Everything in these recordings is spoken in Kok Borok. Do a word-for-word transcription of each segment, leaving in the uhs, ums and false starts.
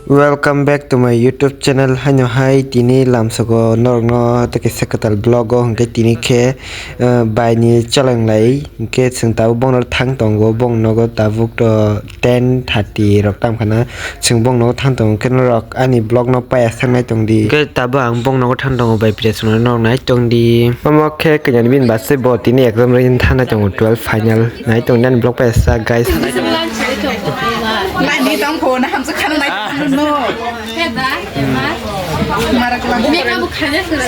Welcome back to my YouTube channel. Haino hai tini lamsogo norokno tei kaisa kwtal vlog o hwnkhe tini khe, eh, bai ni chalanglai hwnkhe chwng tabuk bongno thang tongo, bong nogo tabuk to ten thirty rok tam khana chwng bong nogo thang tongo, hwnkhe norok ani vlog no paiya sak nai tong di. Hwnkhe tabuk ang bong nogo thang tongo bai, pres no norok nai tong di. Omo khe kanya ni bini bwsai bo tini exam ri thang nai tongo, twelve final. Nai tong nani vlog pai sa, guys. Nai di tong pho na hamsa khana nai tong no. Mara kala.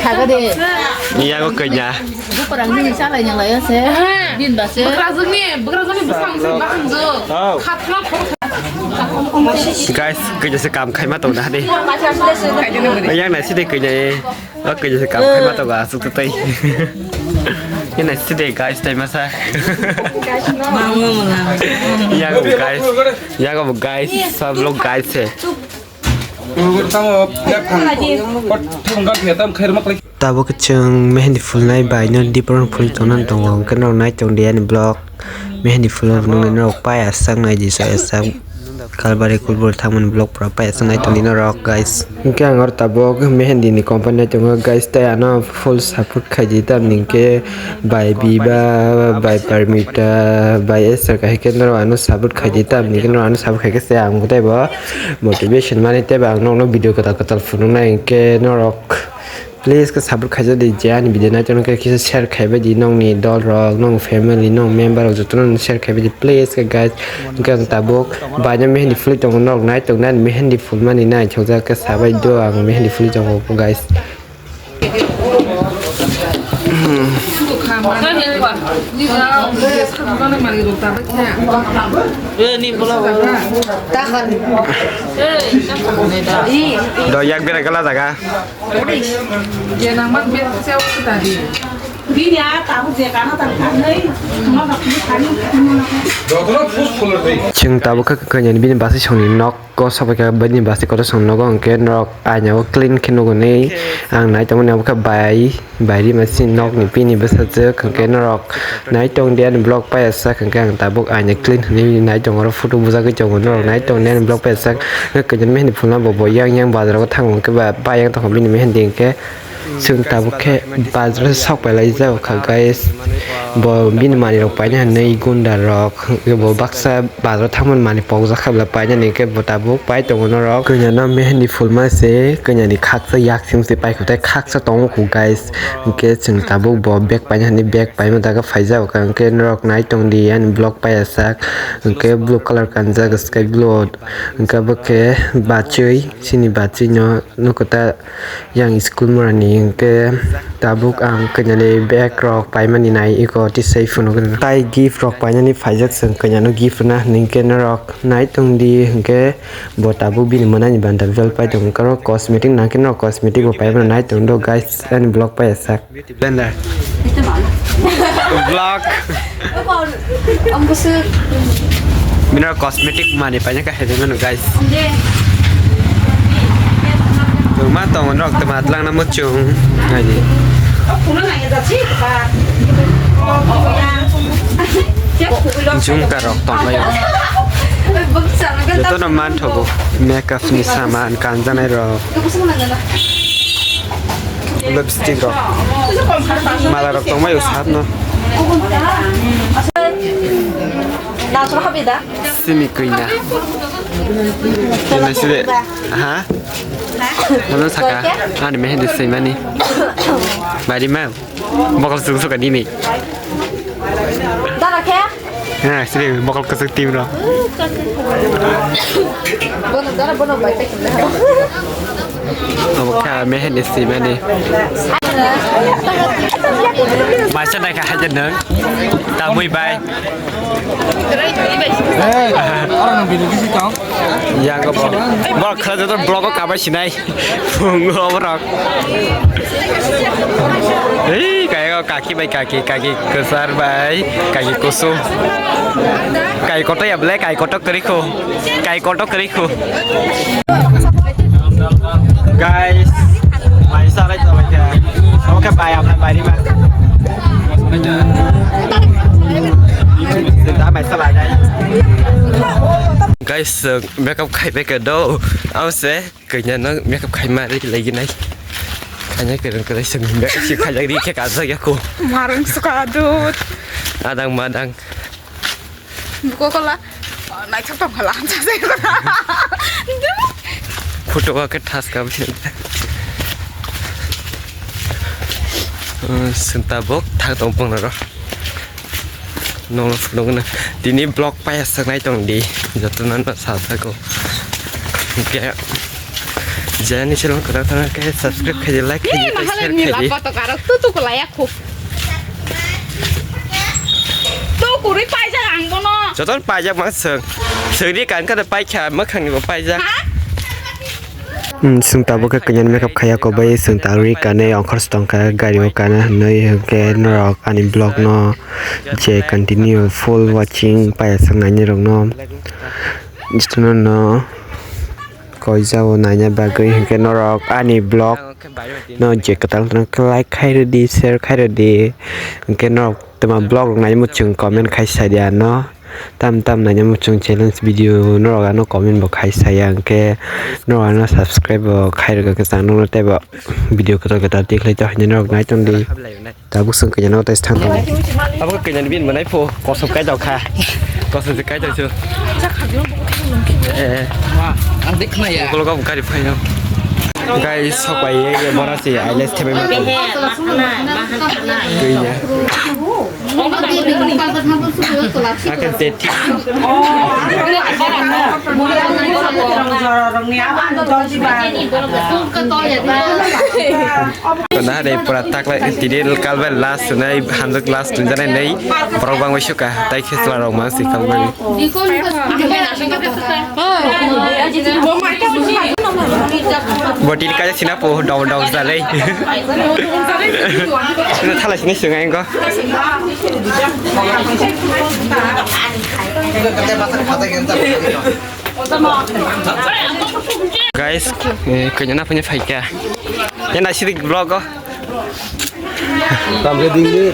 Saga de. Iya ko kanya. Bu perang ni salai yang lain se. Bin base. Bukra jung ni, bukra jung ni busang se bahang jo. Khatna pho. Guys, kanya se kam khai ma tong da de. Yang nai si de kanya. Oke, jadi kamu hebat tuh, asuk tuh, teh. Ini nasi deh, guys, teh masa. Mau, mau, mau. Ya, kamu, guys. Ya, kamu, guys. Sab log, guys, eh. Tamo, ya, kan. Kot, tunggal, ya, tam, khair, mak, lagi. Tabuk chwng mehendi phulnai bai no dipor phul tongna tongo, hwnkhe norok nai tong di ani vlog. Mehendi phulno nungwi norok pai aswk nai di, so aswk. Kalbari kulbur thangmani vlog pura pai aswk nai tongdi norok, guys. Hwnkhe ang oro tabuk mehendi ni company nai tongo, guys, tei ano full support khaidi, tamni hwnkhe bai Biba, bai Parmita, bai Esther, kahai khe norok ano support khaidi, tamni hwnkhe norok ano support khaikhe se ang tei bo motivation mani, tei bo ang norokno video kwtal kwtal phunuknai, hwnkhe norok please khe support khaijak di, je ani video nai tongkhe kisa share khaibai di, nongni dol rok, nong family, nong member rok jotono share khaibai di, please khe, guys. Hwnkhe ang tabuk baino mehendi phulwi tongo, norok nai tongnani mehendi phulmani naithokjak khe sabai do ang mehendi phulwi tongo, guys. Do yak bera gala jaga. Chwng tabuk khe kanya ni bini bwsai songni nok o sobai kha, bini bwsai kotor song nogo, hwnkhe norok aina o clean khe nugo ni ang nai tongmani, abo khe bai, bai rima sini nokni bini bwsajwk, hwnkhe norok nai tong di ani vlog paiya sak, hwnkhe ang tabuk aina clean hinwi nai tongo, oro photo bujagwi tongo, norok nai tong di ani vlog paiya sak, hwnkhe kanya ni mehendi phulna bo, bo yang yang bazar o thango, hwnkhe ba, ba yang tongkha bini mehendi, hwnkhe Chwng tabuk khe bazar o sok pai lai jak kha, guys. Bo bini manwi rok paina hinwi gunda rok, bo baksa bazar o thangmani manwi pokjak kha, bwlai painani hwnkhe bo tabuk pai tongo norok. Kanya no mehendi phulma se, kanya ni khaksa yak simi se paikha, tei khaksa tongo kho, guys. Hwnkhe chwng tabuk bo bag paina hinwi bag paima daga phaijak kha, hwnkhe norok nai tong di ani vlog paiya sak. Hwnkhe blue colour kanjak, sky blue, hwnkhe bo khe bachwi, chini bachwi no nukkha ta. Yang school mora ni hwnkhe tabuk ang kanya ni bag rok paimani nai eko tisai phunuk rw. Tai gift rok painani phaijak, chwng kanya no gift rwna hinwi hwnkhe norok nai tong di, hwnkhe bo tabuk bini mwnani bundle bel pai tongo, oro cosmetic nangkhe norok cosmetic bo paimani nai tong do, guys, ani vlog paiya sak. Blender. Vlog. Bino cosmetic mani paina ka hede mano, guys. Tuma tongo nok tuma tlang na muchung. Ngai di. Jung ka rok tong layo. Joto no man thogo. Makeup ni saman kanjanai rok. Lipstick rok. Mala rok tongmai o sat no. Sini koi na. Kena side. Ha? Mano saka. Ani mehendi sui mani. Bari ma. Bokol sung suka dini. Dara khe? Ha, sini bokol kusuk team ro. Bono dara bono bai pai kemle ha. Obo kha mehendi sui mani. Maisa dai kha hajar nang. Tamui bai. Eh, orang nang bidu kisi tong. Yang ko bo. Bok khala joto vlog ko kabai sinai. Phungo borok. Ei, kaya ko kaki bai kaki, kaki kwchar bai kaki kusum. Kai koto ya ble, kai koto kwrwi kho. Kai koto kwrwi kho. Guys, mai salai to bai kha. Oke, bai, apa bai ma. Guys, uh, makeup khai bai ka do. Amo se kanya no makeup khai ma ri lagi nai. Kanya kereng kereng seng makeup si khai lagi khe ka sa ya ko. Marang suka dut. Adang madang. Buko kola. Naithok tong khala hamsa se. Photo wa khe thas ka bisi. Senta bok thak tong pang ro. Nong photo na. Tini vlog paya sanai tong di. Joto na na sa sa ko. Oke. Jani channel ko ta ke subscribe khai like khai share khai. Ni lap to karo tu tu ko la ya ko. To kurui paijak ang bono. Joton paijak ma seng. Sengri kan ka paikha makhangni bo paijak. Hmm, seng tabuk khe kanya makeup khaya ko bai seng tagri kane ongkhor stong kha gari o kana hinui hwnkhe norok ani vlog no je continue full watching paya seng naini rok no. Jitono no. Koijao naina bagwi hinkhe norok ani vlog no je kwtal kwtal like khai rwdi, share khai rwdi. Hinkhe norok twma vlog rok nai muchung comment khai sai di ano. Tam tam naina muchung challenge video norok ano comment bo khai saya hinkhe norok ano subscribe bo khai rwkha kwchang nokno teibo video kwtal kwtal tikhlai to hinwi norok nai tongdi. Tabuk swng kanya no tei stang tongo. Abo kanya ni bin manai pho kosom kai dok kha. Kosom se kai dok chu. Eh. Ang dekh na ya. Ukolog gari phai no. Guys, sok pai ye bora se ailes thebe ma. Tui ya. Akan teti. Kona hade pura takla tini kalbai last nai hanjak last tunjana nai borok bangwi suka tai khe chwla rok ma si kalbai. Bo tini kaisa sina po dong dong jalai. Sina thala sina sungai ko. Guys, eh, kanya na punya faika. Yan na sidik vlog ko. Tamre dingli.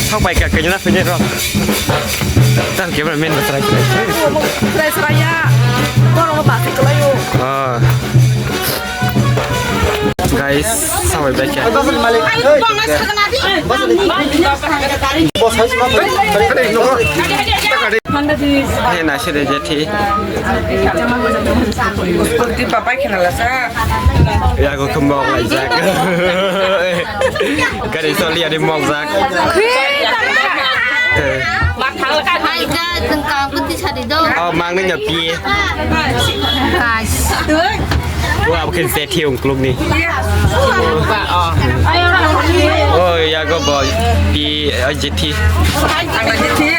Sok bai ka kanya na punya rok. Tam camera man ba try try. Try try ya. Borok no basi kalayo. Ah. Guys, sabai bai kha. He na sere jethi. School ti papai khena la sa. Ya ko khum mok lai jak. Gari soli ani mok jak. Hai ga tengkang kuti sari do. Oh, mang ni nyapi. Guys. Wa, bukan jethi ungklung ni. Oh, ya go boy. Pi, oh, jethi.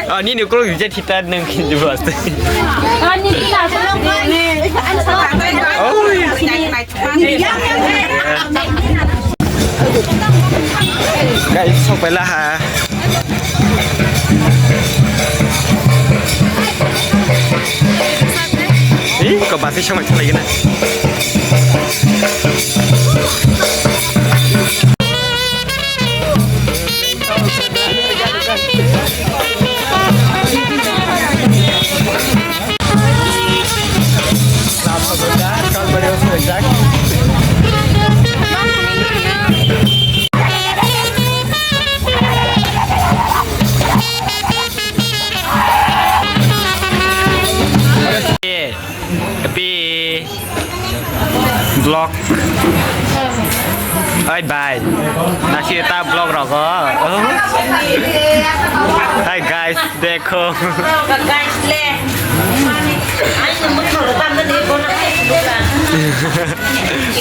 Oh, ni ni ungklung jethi ta nang kin jubas. Oh, ni ni na. Oh. Guys, sok pai la ha. Ih, kok basi sama lagi na. Happy vlog. Oi bai. Nasi ta vlog rogo. Hi guys, dekho.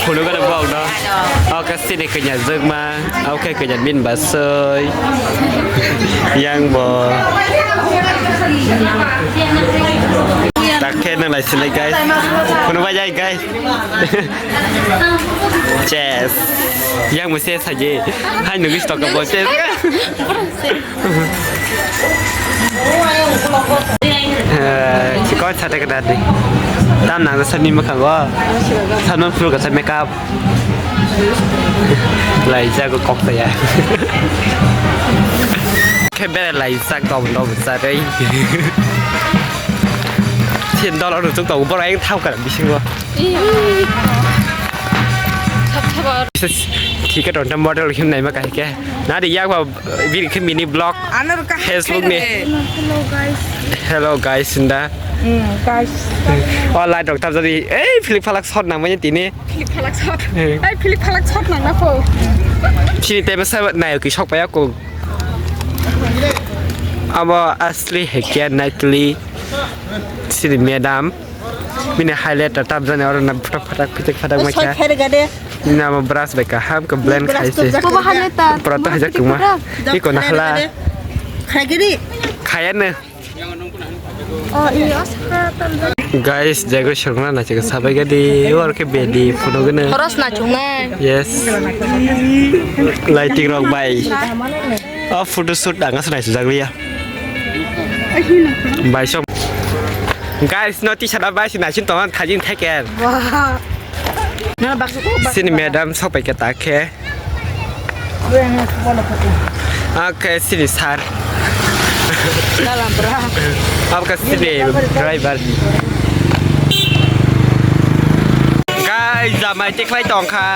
Phunukgo vlog no. Oke sini kanya jogma. Oke kanya min basoi. Yang bo. Lai sinai, guys. Kuno bai jai, guys. Chess. Yang mesti saja. Hai nunggu stok apa chess. Eh, cikon sate kena di. Tam nang sani makan gua. Sama flu kata makeup. Laijak kok saya. Khe bere laijak dom dom sa rei. Sendal rok tuk tok borok ang thau kar bisingo. Thap thap. Thik khe tonta model him naima kahike. Nadi yak ba bini khe mini vlog. Ano ka Facebook ni. Hello guys. Hello guys, sinda. Hmm, guys. Oh, light rok thap jadi. Eh, Philip Phalak shot nang manya tini. Philip Phalak shot. Eh. Ai, Philip Phalak shot nang na pho. Chini tebe sa nayo ki shok paya ko. Abo asli hekia naitli. Sini madam. Bini highlighter tab jani oro na phatak phatak pitik phatak maikha. Soi khair gade. Namo brush bai kaham ka blend khaise. Brush tab jak. Pura to hajak kuma. Iko na hala. Khaigiri. Khayane. Oh, iya, os, ha, tam, tam. Guys, jago shongna na chika sabai gadi, or ke bedi, phunugene. Horos na chungnai. Yes. Lighting rok bai. Oh, photo shoot ang asal naisujak liya. Bai som. Guys, no t-shirt bai si naisun tongan khajin thaker. Wah. Sini madam sok pai khe ta khe. Oke, sini sir. Oke, sini driver. Guys, jamai tikhlai tongkha.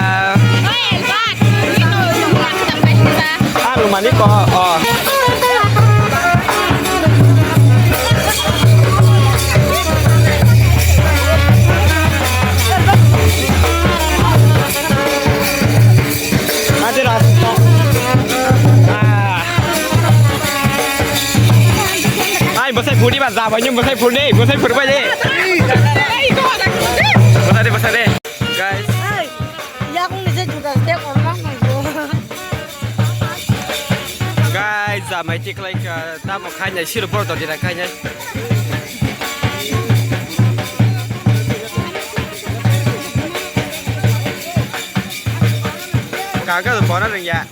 Ang mani ko, oh. Ate ras. Ah. Ai, bosai phuri ba, ja bai, bosai phuri, bosai phuri bai de. Bosai de, bosai de. Guys. Ai, yakung ni je juda step on lang nai bo. Guys, jamai tikhlai kha, tamo khainai, siro borok dodi na khainai. Kaka bono rengya.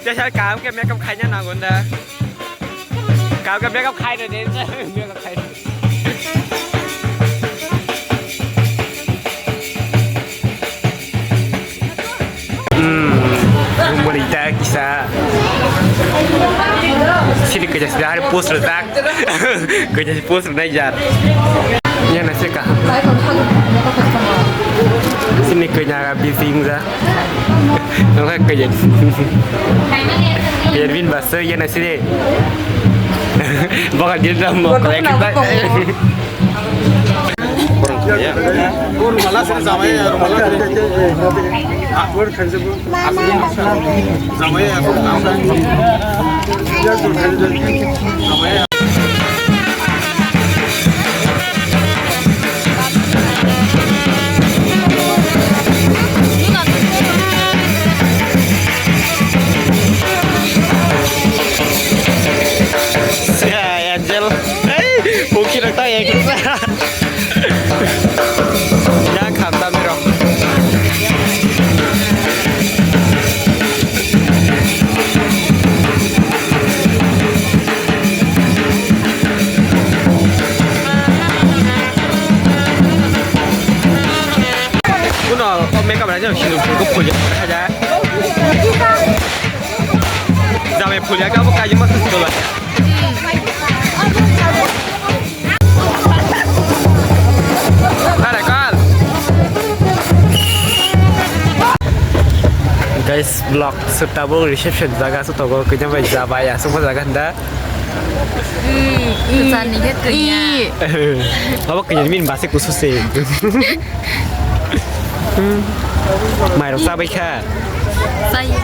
Jesa kam ke makeup khaina nango da. Kam ke makeup khaina de. Makeup khaina. Hmm, bumbo ni ta kisa. Sini kerja sudah hari post letak. Kerja post naik jar. Iya nasi kah. Sini kerja bising dah. Nang kaya. Biar bin basa ya nasi deh. Bakal dia dah mau kayak kita. Angel. Hey, mungkin tak ya kita. Ya, khamtam rok. Uno, o makeup rajin sini ko puja aja. Jame puja ka bo kaji mas sekolah. Guys, vlog shoot tabuk reception jaga se tongo, kaitor bai jabai aswk ma jaga hwnda. Kwchani khe kanya. Abo kanya min base kusu se. Mairok chabai kha. Chaya.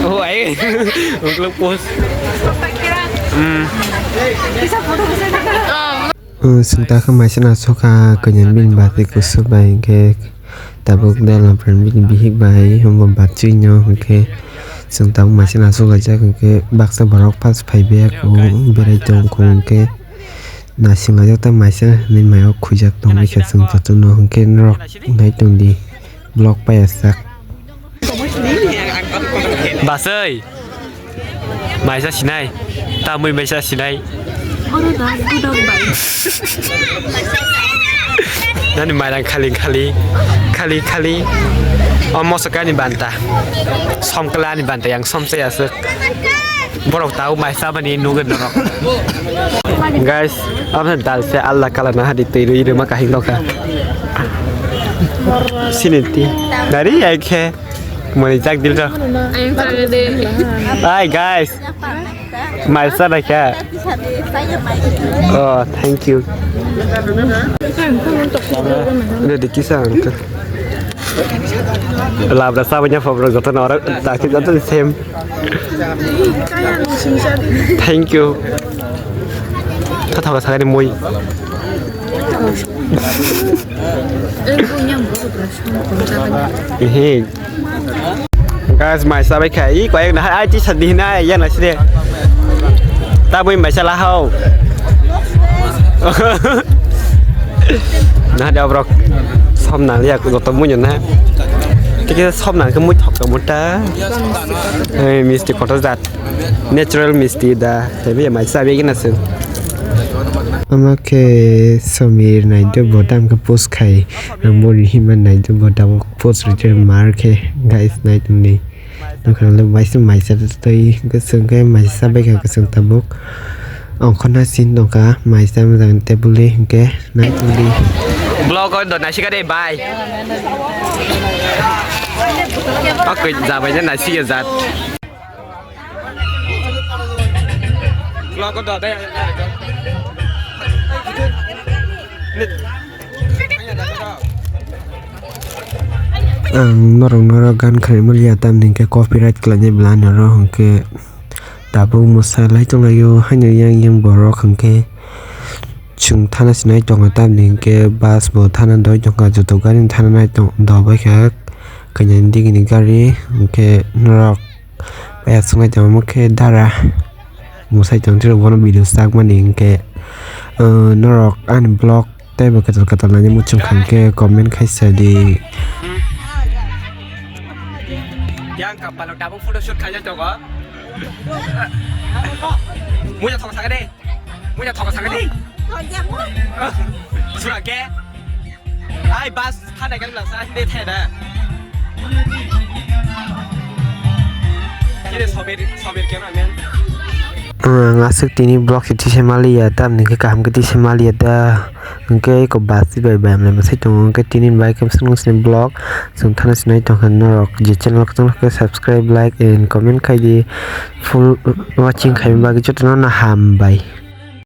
Oh, ai. Ungklok post. Hmm. Oh, sengta khe maisana sokha kanya min base kusu bai khe tabuk da lampran bini bihik bai humbo bachwi no hwnkhe. Chwng tabuk maisa nachuklaijak hwnkhe baksa borok first phaibaiyakho berai tongkho hwnkhe nasinglaijakta maisa hinwi maio khwijak tongbaikha chwng jotono hwnkhe norok nai tongdi vlog paiyajak. Basai. Maisa sinai, tamwi maisa sinai. Oro da, budok bai. Nani mairang khali khali, khali khali. O mosokani banta, somklani banta yang somsai aswk. Borok tau maisa bani nugwi norok. Guys, aboni dal se Allah kala na hadi twi rwi rwma kahing dokha. Siniti. Dari ai khe. Mani jak dil to. Ayang chagade. Hi guys. Maisa na kya? Oh, thank you. Ini di kisah angka. Labra sabanya fabro joto na orang tak joto same. Thank you. Kata kata saya ni moi. Ehe. Guys, maisa bai kha. I koyek na ai ti sadi na ya na side. Tabui maisa la hau. Na dia brok. Som na ya ko to munyo na. Tike som na ke mui thok to muta. Eh, misti kotor jat. Natural misti da, hebi mai sabi gina se. Ama khe Samir nai do bo dam khe post khai. Ang bo ri hima nai do bo dam post ri mar khe guys nai tongni. Nokha le mai se mai sa tei khe sung khe mai sa bai kha sung tabuk. Ang khona sin nokha mai sa mojang tebuli hingke nai tongdi. Vlog on do naisika de bye. Oke, jabai na naisika jat. Ang norok norok gan khaimaliya tamni hwnkhe copyright khlainai bwla norok hwnkhe tabuk mwsalai tonglaio haino yang yang borok hwnkhe chwng thana sinai tongo tamni hwnkhe bus bo thana doi tongkha joto gari thana nai tong dobaikha kanya digini gari hwnkhe norok. Paya swngnai tongma khe dara. Mwsai tong thwirok bono video sakmani hinkhe, uh, norok ani vlog teibo kwtal kwtal naina muchung kha hinkhe comment khai sa di. Yang kapalo tabuk photoshoot khaijak tongo. Muya thok sakani. Muya thok sakani. Sura ke. Ai bas. Ang aswk tini vlog se tisa maliya, tamni khe kaham khe tisa maliya da. Hwnkhe eko bus bai bai mlai mwsai tongo, hwnkhe tini bai khe swngcharni vlog chwng thana sinai tongkha norok je channel kwchwng khe subscribe, like and comment khai di. Full watching khaima bagwi jotono no hambai.